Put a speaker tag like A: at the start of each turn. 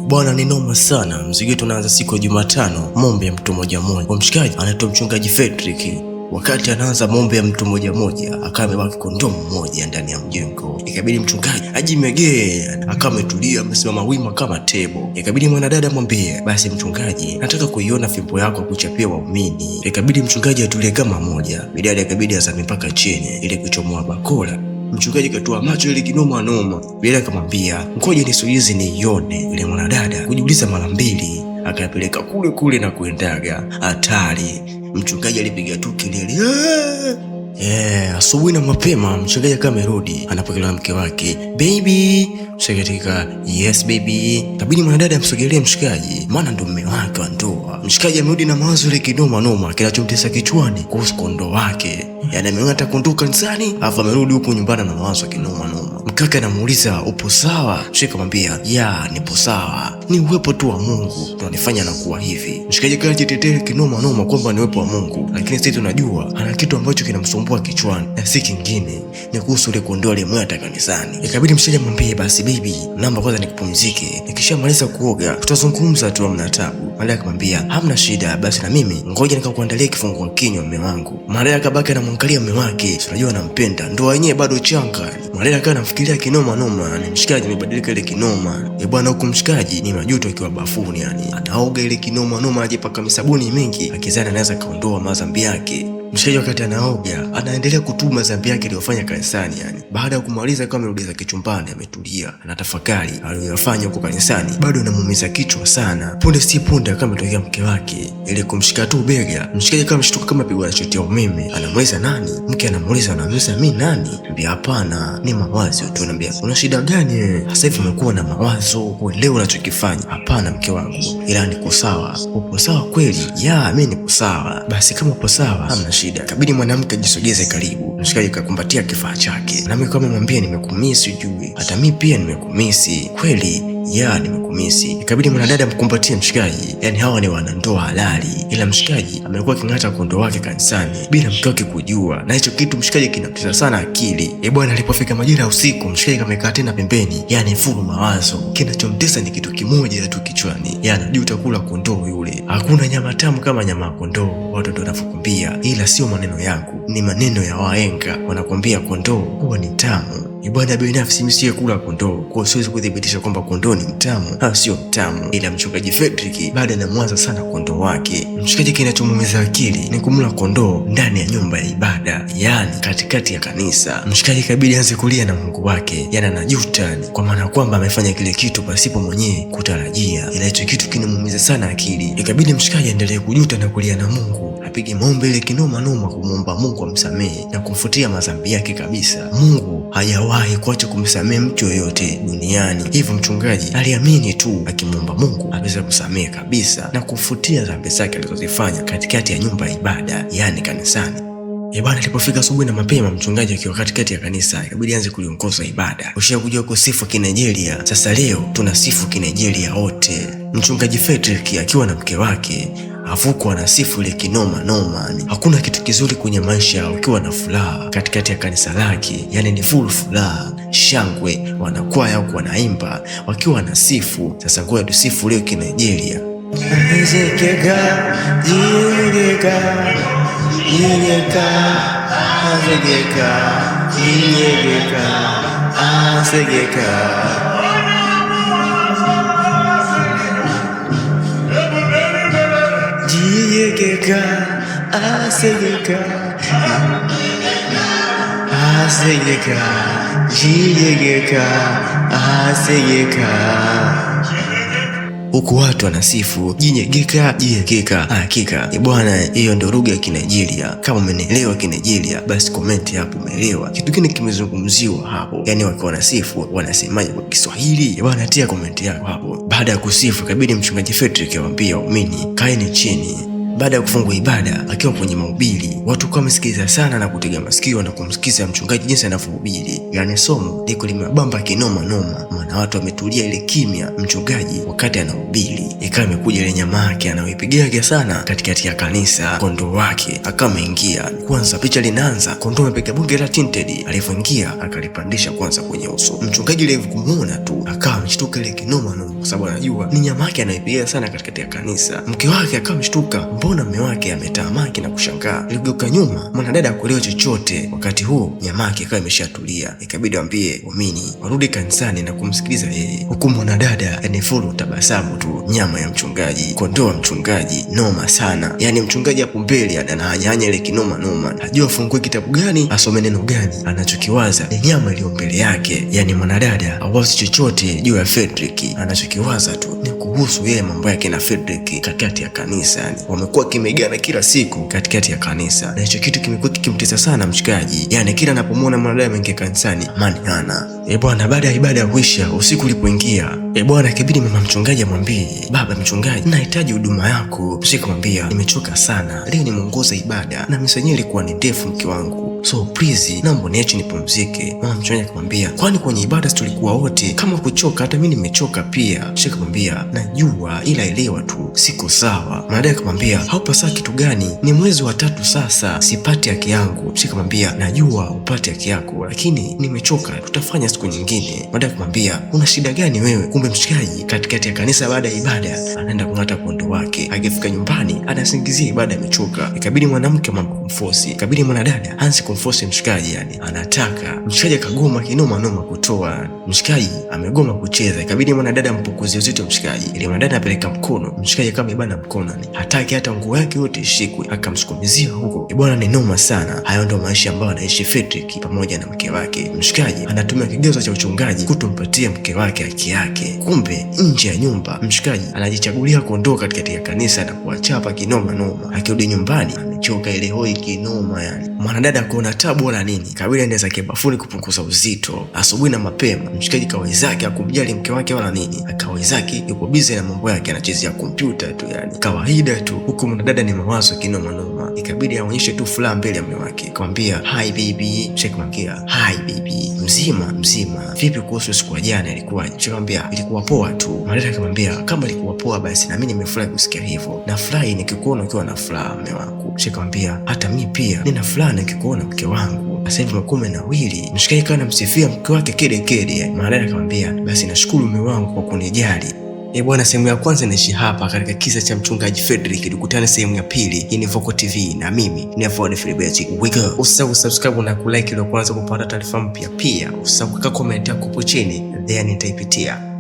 A: Bwana ni noma sana. Mziki wetu unaanza siku ya Jumatano, mombe ya mtu moja moja. Kwa mshikaji anaitwa mchungaji Fredrick. Wakati anaanza mombe ya mtu moja moja, akawa amebaki kondoo mmoja ndani ya mjengo. Ikabidi mchungaji ajimegee, akawa ametulia, amesimama wima kama tebo. Ikabidi mwanadada mwambie, basi mchungaji, nataka kuiona fimbo yako kuchapia waumini. Ikabidi mchungaji atulie kama moja. Bidada ikabidi azame mpaka chini ili kuchomoa bakora. Mchungaji katoa macho ile kinoma noma. Bila akamwambia ngoja nisuizi niione. Ile mwanadada kujiuliza mara mbili, akapeleka kule kule na kuendaga hatari. Mchungaji alipiga tu kelele "Aah!" Yeah, asubuhi na mapema mchungaji akawa amerudi, anapokelewa mke wake, baby. Mshikaji katika yes baby. Kabidi mwanadada amsogelee mshikaji, maana ndo mume wake wa ndoa. Mshikaji amerudi na mawazo ile kinoma noma, kinachomtesa kichwani kuhusu kondoo wake. Yaani ameona hata kondoo kanisani, alafu amerudi huku nyumbani na mawazo kinoma noma. Mke wake anamuuliza upo sawa? Mshikaji akamwambia ya, nipo sawa, ni uwepo tu wa Mungu ndo unanifanya nakuwa hivi. Mshikaji kajitetea kinoma noma kwamba ni uwepo wa Mungu, lakini sisi tunajua ana kitu ambacho kinamsumbua kichwani na si kingine, ni kuhusu ule kondoo aliyemwata kanisani. Ikabidi mshikaji amwambie basi baby, naomba kwanza nikupumzike, nikishamaliza kuoga tutazungumza tu, hamna tabu. Maria akamwambia hamna shida, basi na mimi ngoja nikakuandalia kifungua kinywa mume wangu. Maria akabaki anamwangalia mume wake, si unajua anampenda, ndoa yenyewe bado changa. Maria akawa anamfikiria kinoma noma, ni mshikaji amebadilika ile kinoma. E bwana, huku mshikaji ni majuto akiwa bafuni, yani anaoga ile kinoma noma, anajipaka misabuni mingi, akizani anaweza kaondoa madhambi yake. Mshikaji wakati anaoga anaendelea kutubu madhambi yake aliyofanya kanisani. Yani baada ya kumaliza kama amerudi zake chumbani, ametulia anatafakari aliyofanya huko kanisani, bado anamuumiza kichwa sana. Punde si punde akawa ametokea mke wake ili kumshika tu bega. Mshikaji kama mshtuka kama pigwa na shoti ya umeme, anamuuliza nani? Mke anamuuliza anamuuliza mimi nani? Ambia hapana, ni mawazo tu. Anambia una shida gani wewe? Sasa hivi umekuwa na mawazo, uelewe unachokifanya. Hapana mke wangu, ila niko sawa. Upo sawa kweli? Ya, mimi niko sawa. Basi kama upo sawa, hamna shida. Kabidi mwanamke ajisogeze karibu. Mshikaji kakumbatia kifaa chake, nami kama mwambie nimekumisi, ujue hata mi pia nimekumisi kweli ya nimekumisi. Ikabidi mwanadada mkumbatie mshikaji, yaani hawa ni wanandoa halali, ila mshikaji amekuwa aking'ata kondoo wake kanisani bila mke wake kujua, na hicho kitu mshikaji kinamtesa sana akili. E bwana, alipofika majira ya usiku, mshikaji kamekaa tena pembeni, yani furu mawazo. Kinachomtesa ni kitu kimoja tu kichwani, yani anajuta kula kondoo yule. Hakuna nyama tamu kama nyama ya kondoo, watu ndio wanavyokuambia, ila sio maneno yangu, ni maneno ya wahenga, wanakwambia kondoo huwa ni tamu. Bwana, binafsi mimi siye kula kondoo, kwa siwezi kuthibitisha kwamba kondoo ni mtamu au sio mtamu, ila mchungaji Fredrick bado anamwaza sana kondoo wake. Mshikaji, kinachomuumiza akili ni kumla kondoo ndani ya nyumba ya ibada, yani katikati ya kanisa. Mshikaji kabidi aanze kulia na Mungu wake, yani anajuta kwa maana kwamba amefanya kile kitu pasipo mwenyewe kutarajia, ila hicho kitu kinamuumiza sana akili. Ikabidi mshikaji aendelee kujuta na kulia na Mungu, apige maombi ile kinoma noma kumwomba Mungu amsamehe na kumfutia madhambi yake kabisa. Mungu hajawahi kuacha kumsamehe mtu yoyote duniani, hivyo mchungaji aliamini tu akimwomba Mungu aweze kusamehe kabisa na kufutia dhambi zake alizozifanya katikati ya nyumba ya ibada, yani kanisani. E bwana, alipofika asubuhi na mapema, mchungaji akiwa katikati ya kanisa ikabidi aanze kuliongoza ibada. Ushakuja kusifu Kinigeria, sasa leo tunasifu Kinigeria wote. Mchungaji Fredrick akiwa na mke wake avuko anasifu ile kinoma noma. Hakuna kitu kizuri kwenye maisha ukiwa na furaha katikati ya kanisa lake, yani ni full furaha, shangwe, wanakwaya huku wanaimba wakiwa wanasifu. Sasa ngoja tusifu leo Kinigeria. Huku watu wanasifu jinyegeka jinyegeka. Hakika bwana, hiyo ndio lugha ya Kinigeria. Kama umenielewa Kinigeria, basi komenti hapo umeelewa kitu kile kimezungumziwa hapo, yaani wakiwa wanasifu wanasemaje kwa Kiswahili bwana, tia komenti yako hapo. Baada ya kusifu, ikabidi mchungaji Fredrick awaambie waumini kaeni chini. Baada ya kufungua ibada, akiwa kwenye mahubiri, watu kwa wamesikiliza sana na kutega masikio na kumsikiza mchungaji jinsi anavyohubiri. Yani somo liko limebamba kinoma noma, maana watu wametulia ile kimya mchungaji wakati anahubiri. Ikawa imekuja ile nyama yake anayoipigaga sana katikati ya kanisa, kondoo wake akawa ameingia. Kwanza picha linaanza, kondoo amepiga bunge la tinted, alivyoingia akalipandisha kwanza kwenye uso mchungaji. Ile kumuona tu akawa ameshtuka ile kinoma noma, kwa sababu anajua ni nyama yake anayoipiga sana katikati ya kanisa. Mke wake akawa ameshtuka, mbona mume wake ametamaki na kushangaa. Iligeuka nyuma, mwanadada hakuelewa chochote. Wakati huo nyama yake ikawa imeshatulia, ikabidi waambie waumini warudi kanisani na kumsikiliza yeye, huku mwanadada yani full tabasamu tu, nyama ya mchungaji, kondoo wa mchungaji, noma sana. Yani mchungaji hapo mbele anahanyahanya ile kinoma noma, hajua afungue kitabu gani asome neno gani, anachokiwaza ni nyama iliyo mbele yake. Yani mwanadada hawazi chochote juu ya Fredrick, anachokiwaza tu ni kuhusu yeye mambo yake na Fredrick katikati ya kanisa. Yani wamekuwa kimegana kila siku katikati ya kanisa, na hicho kitu kimekuwa kikimtesa sana mchungaji. Yani kila anapomwona mwanadada ameingia kanisani, amani hana. E bwana, baada ya ibada ya kuisha, usiku ulipoingia, e bwana, ikabidi mama mchungaji amwambie baba mchungaji, nahitaji huduma yako. Mshika mwambia, nimechoka sana leo, nimeongoza ibada na misa yenyewe ilikuwa ni ndefu, mke wangu, so please naomba niache nipumzike. Mama mchungaji akamwambia, kwani kwenye ibada tulikuwa wote? Kama kuchoka hata mimi nimechoka pia. Mshika akamwambia, najua ila elewa tu siko sawa. Mwanadada akamwambia, haupo sawa kitu gani? Ni mwezi wa 3 sasa, sipati haki yangu. Mshika akamwambia, najua upate haki yako, lakini nimechoka, tutafanya siku nyingine. Mwanadada akamwambia, una shida gani wewe? Kumbe mshikaji katikati ya kanisa baada ya ibada anaenda kung'ata kondoo wake, akifika nyumbani anasingizia ibada amechoka. Ikabidi mwanamke kumforce, ikabidi mwanadada aanze kumforce mshikaji, yani anataka mshikaji akagoma kinoma noma kutoa, mshikaji amegoma kucheza, ikabidi mwanadada ampukuzie uzito mshikaji, ili mwanadada apeleka mkono, mshikaji akawa amebana mkono, yani hataki hata nguo yake yote ishikwe, akamsukumizia huko. Bwana ni noma sana. Hayo ndio maisha ambayo anaishi Fredrick pamoja na mke wake. Mshikaji anatumia kigezo cha uchungaji kutompatia mke wake haki yake, kumbe nje ya nyumba mshikaji anajichagulia kuondoka katikati ya kanisa na kuwachapa kinoma noma. Akirudi nyumbani amechoka ile hoi kinoma, yani mwanadada kuona tabu wala nini, kabidi aende zake bafuni kupunguza uzito asubuhi na mapema. Mshikaji kawaida zake hakumjali mke wake wala nini, kawaida zake yupo busy na mambo yake, anachezea kompyuta tu, yani kawaida tu, huku mwanadada ni mawazo kinoma noma. Ikabidi aonyeshe tu furaha mbele ya mume wake, akamwambia hi baby, mshikaji hi baby, mzima mzima, vipi kuhusu siku ya jana ilikuwaje? Mshikaji ilikuwa poa tu. Mwanadada akamwambia kama ilikuwa poa basi na mimi nimefurahi kusikia hivyo, nafurahi nikikuona ukiwa na furaha mume wangu. Mshikaji hata mimi pia nina furaha nikikuona mke wangu sasa hivi umekuwa umenawiri. Mshikaji kawa anamsifia mke wake kede kede. Mwanadada akamwambia basi nashukuru mume wangu kwa kunijali. E bwana, sehemu ya kwanza inaishi hapa katika kisa cha mchungaji Fredrick. Tukutane sehemu ya pili. Hii ni Voco TV na mimi ni Avod Philibert. We go. Usisahau kusubscribe na kulike ili kuanza kupata taarifa mpya. Pia usisahau kuweka comment yako hapo chini, then nitaipitia.